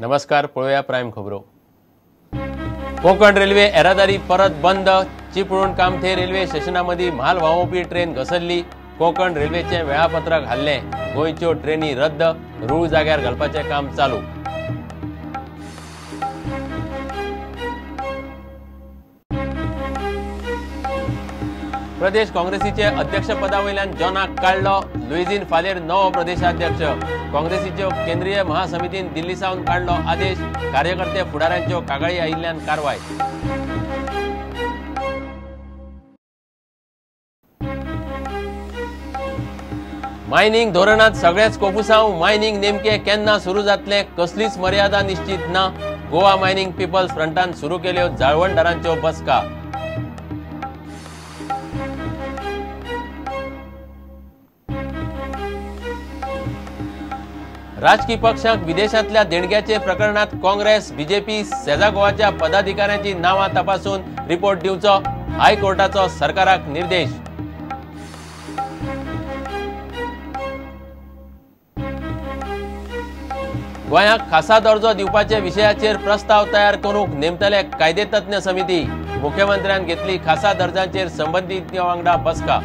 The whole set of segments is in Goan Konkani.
नमस्कार, पळोवया प्रायम खबरो. कोंकण रेल्वे येरादारी परत बंद. चिपळूण कामथे रेल्वे स्टेशना मदीं म्हाल व्हांवोवपी ट्रेन घसरली. कोंकण रेल्वेचें वेळापत्रक हाल्लें. गोंयच्यो ट्रेनी रद्द. रूळ जाग्यार घालपाचें काम चालू. प्रदेश काँग्रेसीचे अध्यक्षपदा वयल्यान जॉनाक काडलो. लुईझिन फालेर नवो प्रदेशाध्यक्ष. काँग्रेसीच्यो केंद्रीय महासमितीन दिल्ली सावन काडलो आदेश. कार्यकर्ते फुडाऱ्यांच्यो कागाळी आयिल्ल्यान कारवाय. मायनिंग धोरणांत सगळेच कोफुसांव. मायनिंग नेमकें केन्ना सुरू जातलें कसलीच मर्यादा निश्चित ना. गोवा मायनिंग पिपल्स फ्रंटान सुरू केल्यो जाळवणदारांच्यो बसका. राजकी पक्षांक विदेशांतल्या देणग्याचे प्रकरणात काँग्रेस, बीजेपी, सेजा गोवाच्या पदाधिकाऱ्यांची नावां तपासून रिपोर्ट दिवचो. हायकोर्टाचो सरकाराक निर्देश. गोंयाक खासा दर्जो दिवपाचे विशयाचेर प्रस्ताव तयार करूंक नेमतले कायदेतज्ञ समिती. मुख्यमंत्र्यान घेतली खासा दर्जांचेर संबंदीत वांगडा बसका.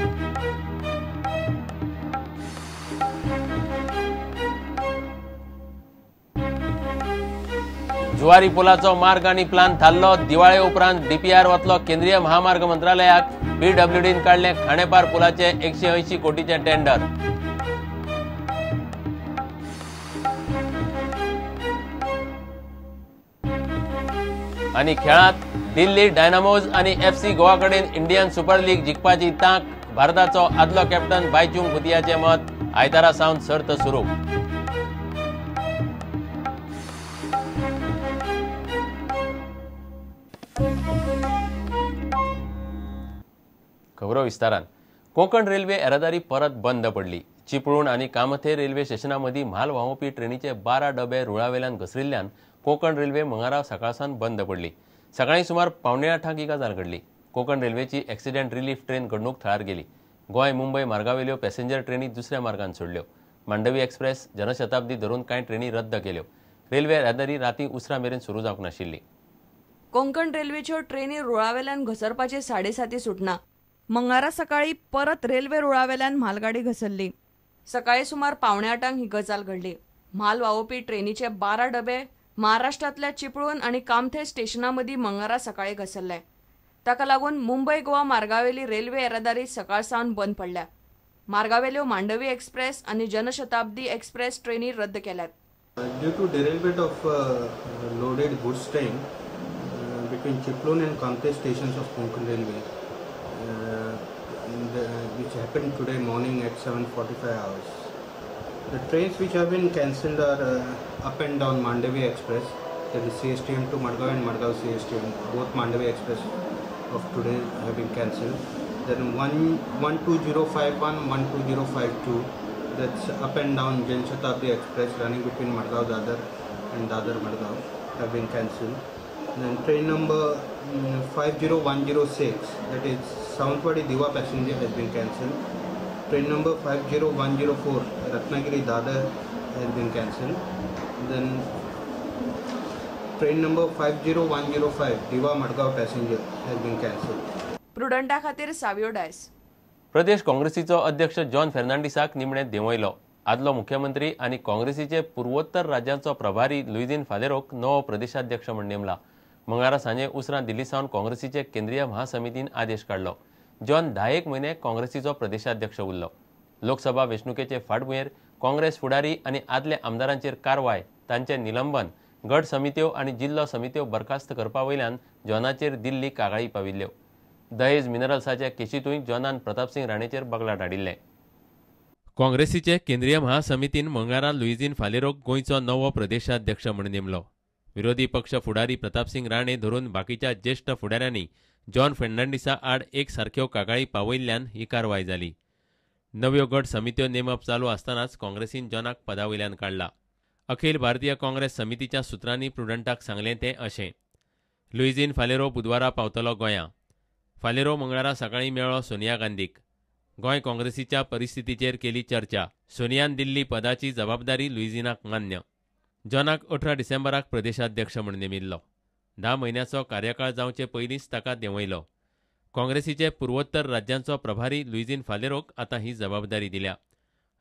जुवारी पुलाचो मार्ग आनी प्लान थारलो. दिवाळे उपरांत डीपीआर वतलो केंद्रीय महामार्ग मंत्रालयाक. पीडब्ल्यूडीन काडलें खांडेपार पुलाचे 180 कोटीचें टेंडर. आनी खेळांत दिल्ली डायनामोज आनी एफसी गोवा कडेन इंडियन सुपर लीग जिखपाची तांक. भारताचो आदलो कॅप्टन बायचुंग भुतियाचें मत. आयतारा सावन सर्त सुरू. खबरो विस्तारान. कोंकण रेल्वे येरादारी परत बंद पडली. चिपळूण आनी कामथे रेल्वे स्टेशना मदीं म्हाल व्हांवोवपी ट्रेनीचे 12 डबे रुळावेल्यान घसरिल्ल्यान कोंकण रेल्वे मंगळारा सकाळसावन बंद पडली. सकाळीं सुमार 7:45 ही गजाल घडली. कोंकण रेल्वेची एक्सिडेंट रिलीफ ट्रेन घडणूक थळार गेली. गोंय मुंबय मार्गावेल्यो पॅसेंजर ट्रेनी दुसऱ्या मार्गान सोडल्यो. मांडवी एक्सप्रेस, जनशताब्दी धरून कांय ट्रेनी रद्द केल्यो. रेल्वे येरादारी रातीं उसरां मेरेन सुरू जावंक नाशिल्ली. कोंकण रेल्वेच्यो ट्रेनी रुळावेल्यान घसरपाचे 7:30 सुटना. मंगळारा सकाळी परत रेल्वे रुळावेल्यान म्हालगाडी घसरली. सकाळी सुमार 7:45 ही गजाल घडली. म्हाल व्हांवोवपी ट्रेनीचे 12 डबे महाराष्ट्रांतल्या चिपळूण आनी कामथे स्टेशना मदीं मंगळारा सकाळी घसरले. ताका लागून मुंबय गोवा मार्गावेली रेल्वे येरादारी सकाळ सावन बंद पडल्या. मार्गावेल्यो मांडवी एक्सप्रेस आनी जनशताब्दी एक्सप्रेस ट्रेनी रद्द केल्यात. Due to derailment of loaded goods train between Chiplun and Kamthe stations of Konkan Railway, which happened today morning at 7:45 hours. The trains which have been cancelled are up and down Mandavi Express, that is CSTM to Madgaon and Madgaon CSTM, both Mandavi Express of today have been cancelled. Then 12051, 12052, that's up and down Jan Shatabdi Express running between Madgaon Dadar and Dadar Madgaon have been cancelled. Then train number 50106, that is Sawantwadi Diva passenger, has been cancelled. Train number 50104 Ratnagiri Dadar has been cancelled. Then train number 50105 Diva Madgaon passenger has been cancelled. प्रुडंटा खातीर सावियो डायस. प्रदेश काँग्रेसीचो अध्यक्ष जॉन फेर्नांडीसाक निमणे देंवयलो. आदलो मुख्यमंत्री आनी काँग्रेसीचे पुर्वोत्तर राज्यांचो प्रभारी लुईझिन फालेरोक नवो प्रदेशाध्यक्ष म्हूण नेमला. मंगळारा सांजे उसरां दिल्ली सावन काँग्रेसीचे केंद्रीय महासमितीन आदेश काडलो. जॉन 10 म्हयने काँग्रेसीचो प्रदेशाध्यक्ष उरलो. लोकसभा वेंचणुकेचे फाटभुंयेर काँग्रेस फुडारी आनी आदल्या आमदारांचेर कारवाय, तांचें निलंबन, गट समित्यो आनी जिल्लो समित्यो बरखास्त करपा वयल्यान जॉनाचेर दिल्ली कागाळी पाविल्ल्यो. दहेज मिनरल्साच्या केशींतूय जॉनान प्रतापसिंग राणेचेर बगलाट हाडिल्लें. काँग्रेसीचे केंद्रीय महासमितीन मंगळारा लुईझिन फालेरोक गोंयचो नवो प्रदेशाध्यक्ष म्हूण नेमलो. विरोधी पक्ष फुडारी प्रतापसिंग राणे धरून बाकीच्या ज्येश्ठ फुडाऱ्यांनी जॉन फेर्नांडीसा आड एक सारक्यो कागाळी पावयिल्ल्यान ही कारवाय जाली. नव्यो गट समित्यो नेमप चालू आसतनाच काँग्रेसीन जॉनाक पदा वयल्यान काडला. अखिल भारतीय काँग्रेस समितीच्या सुत्रांनी प्रुडंटाक सांगलें तें अशें. लुईझिन फालेरो बुधवारा पावतलो गोंया. फालेरो मंगळारा सकाळीं मेळ्ळो सोनिया गांधीक. गोंय काँग्रेसीच्या परिस्थितीचेर केली चर्चा. सोनियान दिल्ली पदाची जबाबदारी लुईझिनाक मान्य. जॉनाक 18 डिसेंबराक प्रदेशाध्यक्ष म्हूण नेमिल्लो. 10 म्हयन्याचो कार्यकाळ जावचे पयलींच ताका देंवयलो. काँग्रेसीचे पुर्वोत्तर राज्यांचो प्रभारी लुईझिन फालेरोक आतां ही जबाबदारी दिल्या.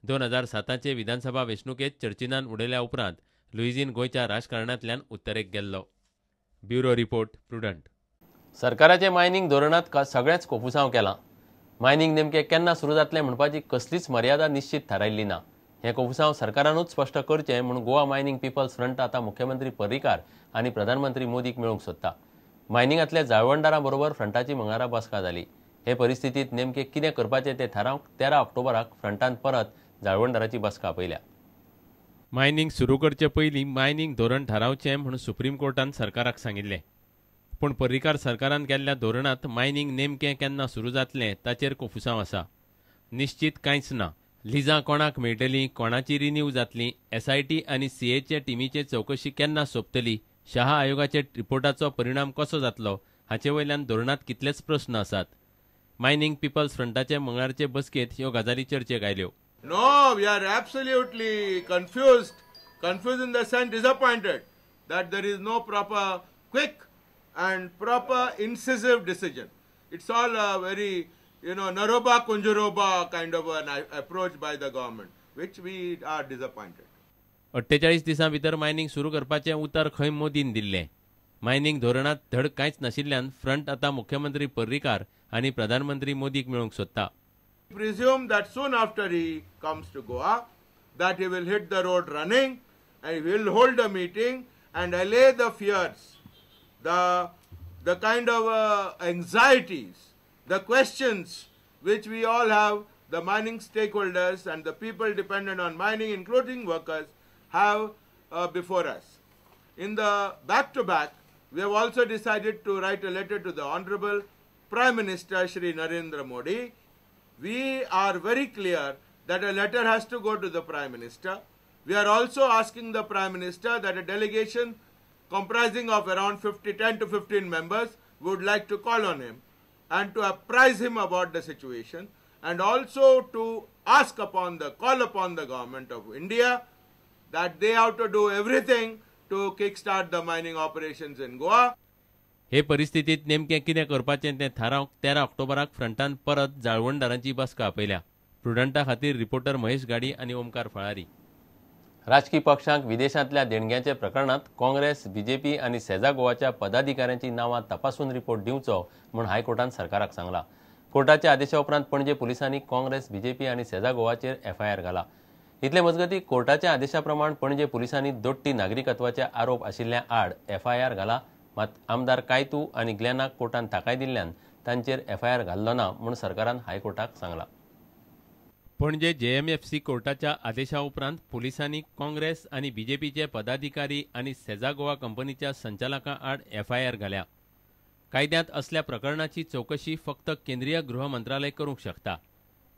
2007चे विधानसभा वेंचणुकेंत चर्चिनान उडयल्या उपरांत लुईझिन गोंयच्या राजकारणांतल्यान उत्तरेक गेल्लो. Bureau report, Prudent. सरकाराचे मायनिंग धोरणांत सगळेंच कोफुसांव केलां. मायनिंग नेमकें केन्ना सुरू जातलें म्हणपाची कसलीच मर्यादा निश्चित थारायल्ली ना. हें कोफुसांव सरकारानूच स्पश्ट करचें म्हूण गोवा मायनिंग पिपल्स फ्रंट आतां मुख्यमंत्री पर्रीकार आनी प्रधानमंत्री मोदीक मेळूंक सोदता. मायनिंगांतल्या जाळवणदारां बरोबर फ्रंटाची मंगळारा बसका जाली. हे परिस्थितींत नेमकें कितें करपाचें तें थारावंक 13 ऑक्टोबराक फ्रंटान परत जाळवणदाराची बसका आपयल्या. मायनिंग सुरू करचे पयलीं मायनिंग धोरण थारावचें म्हूण सुप्रीम कोर्टान सरकाराक सांगिल्लें. पूण पर्रीकार सरकारान केल्ल्या धोरणांत मायनिंग नेमकें केन्ना सुरू जातलें ताचेर कोफुसांव आसा. निश्चित कांयच ना. लिजां कोणाक मेळटलीं, कोणाची रिन्यू जातली, एसआयटी आनी सीएचे टिमीचे चवकशी केन्ना सोंपतली, शहा आयोगाचे रिपोर्टाचो परिणाम कसो जातलो हाचे वयल्यान धोरणांत कितलेच प्रस्न आसात. मायनिंग पिपल्स फ्रंटाचे मंगळारचे बसकेंत ह्यो गजाली चर्चेक आयल्यो. No, we are absolutely confused, confused in the sense disappointed that there is no proper quick and proper incisive decision. It's all a very, Naroba Kunjuroba kind of an approach by the government, which we are disappointed. 48 दिसां भितर मायनिंग सुरू करपाचें उतर खंय मोदीन दिल्लें. मायनिंग धोरणांत धड कांयच नाशिल्ल्यान फ्रंट आतां मुख्यमंत्री पर्रीकार आनी प्रधानमंत्री मोदीक मेळूंक सोदता. Presume that soon after he comes to Goa, that he will hit the road running and he will hold a meeting and allay the fears, the kind of anxieties, the questions which we all have, the mining stakeholders and the people dependent on mining, including workers, have before us. In the back-to-back, we have also decided to write a letter to the Honorable Prime Minister Shri Narendra Modi. We are very clear that a letter has to go to the Prime Minister. We are also asking the Prime Minister that a delegation comprising of around 10 to 15 members would like to call on him and to apprise him about the situation, and also to call upon the government of India that they have to do everything to kickstart the mining operations in Goa. हे परिस्थितीत नेमकें कितें करपाचें तें थारावंक 13 ऑक्टोबराक फ्रंटान परत जाळवणदारांची बसका आपयल्या. प्रुडंटा खातीर रिपोर्टर महेश गाडी आनी ओमकार फळारी. राजकी पक्षांक विदेशांतल्या देणग्यांच्या प्रकरणांत काँग्रेस, बीजेपी आनी सेजा गोवाच्या पदाधिकाऱ्यांची नांवां तपासून रिपोर्ट दिवचो म्हूण हायकोर्टान सरकाराक सांगला. कोर्टाच्या आदेशा उपरांत पणजे पुलिसांनी काँग्रेस, बीजेपी आनी सेजा गोवाचेर एफआयआर घाला. इतले मजगतीं कोर्टाच्या आदेशा प्रमाण पणजे पुलिसांनी दोट्टी नागरिकत्वाचे आरोप आशिल्ल्या आड एफआयआर घाला. मात आमदार कायतू आनी ग्लॅनाक कोर्टान थाकाय दिल्ल्यान तांचेर एफआयआर घाल्लो ना म्हूण सरकारान हायकोर्टाक सांगला. पणजे जेएमएफसी कोर्टाच्या आदेशा उपरांत पुलिसांनी काँग्रेस आनी बीजेपीचे पदाधिकारी आनी सेजा गोवा कंपनीच्या संचालकां आड एफआयआर घाल्या. कायद्यांत असल्या प्रकरणाची चवकशी फक्त केंद्रीय गृह मंत्रालय करूंक शकता.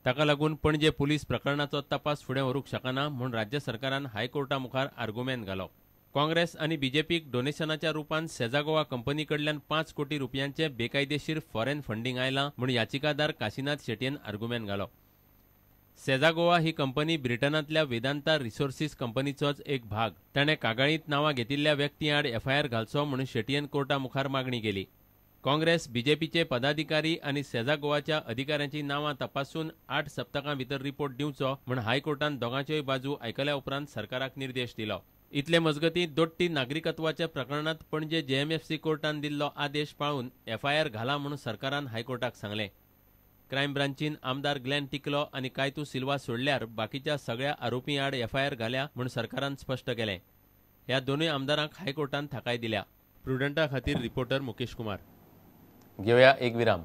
ताका लागून पणजे पुलीस प्रकरणाचो तपास फुडें व्हरूंक शकना म्हूण राज्य सरकारान हायकोर्टा मुखार आर्गुमेंत घालो. काँग्रेस आनी बीजेपीक डोनेशनाच्या रुपान सेजा गोवा कंपनी कडल्यान 5 कोटी रुपयांचे बेकायदेशीर फॉरेन फंडींग आयलां म्हूण याचिकादार काशीनाथ शेटयेन आर्गुमेंत घालो. सेजा गोवा ही कंपनी ब्रिटनांतल्या वेदांता रिसोर्सिस कंपनीचोच एक भाग. ताणें कागाळींत नांवां घेतिल्ल्या व्यक्तीं आड एफआयआर घालचो म्हूण शेटयेन कोर्टा मुखार मागणी केली. काँग्रेस, बीजेपीचे पदाधिकारी आनी सेजा गोवाच्या अधिकाऱ्यांची नांवां तपासून 8 सप्तकां भितर रिपोर्ट दिवचो म्हूण हायकोर्टान दोगांच्योय बाजू आयकल्या उपरांत सरकाराक निर्देश दिलो. इतले मजगतीं दोट्टी नागरिकत्वाच्या प्रकरणांत पणजे जेएमएफसी कोर्टान दिल्लो आदेश पाळून एफआयआर घाला म्हूण सरकारान हायकोर्टाक सांगलें. क्रायम ब्रांचीन आमदार ग्लॅन टिकलो आनी कायतू सिल्वा सोडल्यार बाकीच्या सगळ्या आरोपीं आड एफआयआर घाल्या म्हूण सरकारान स्पश्ट केलें. ह्या दोनूय आमदारांक हायकोर्टान थाकाय दिल्या. प्रुडंटा खातीर रिपोर्टर मुकेश कुमार. घेवया एक विराम.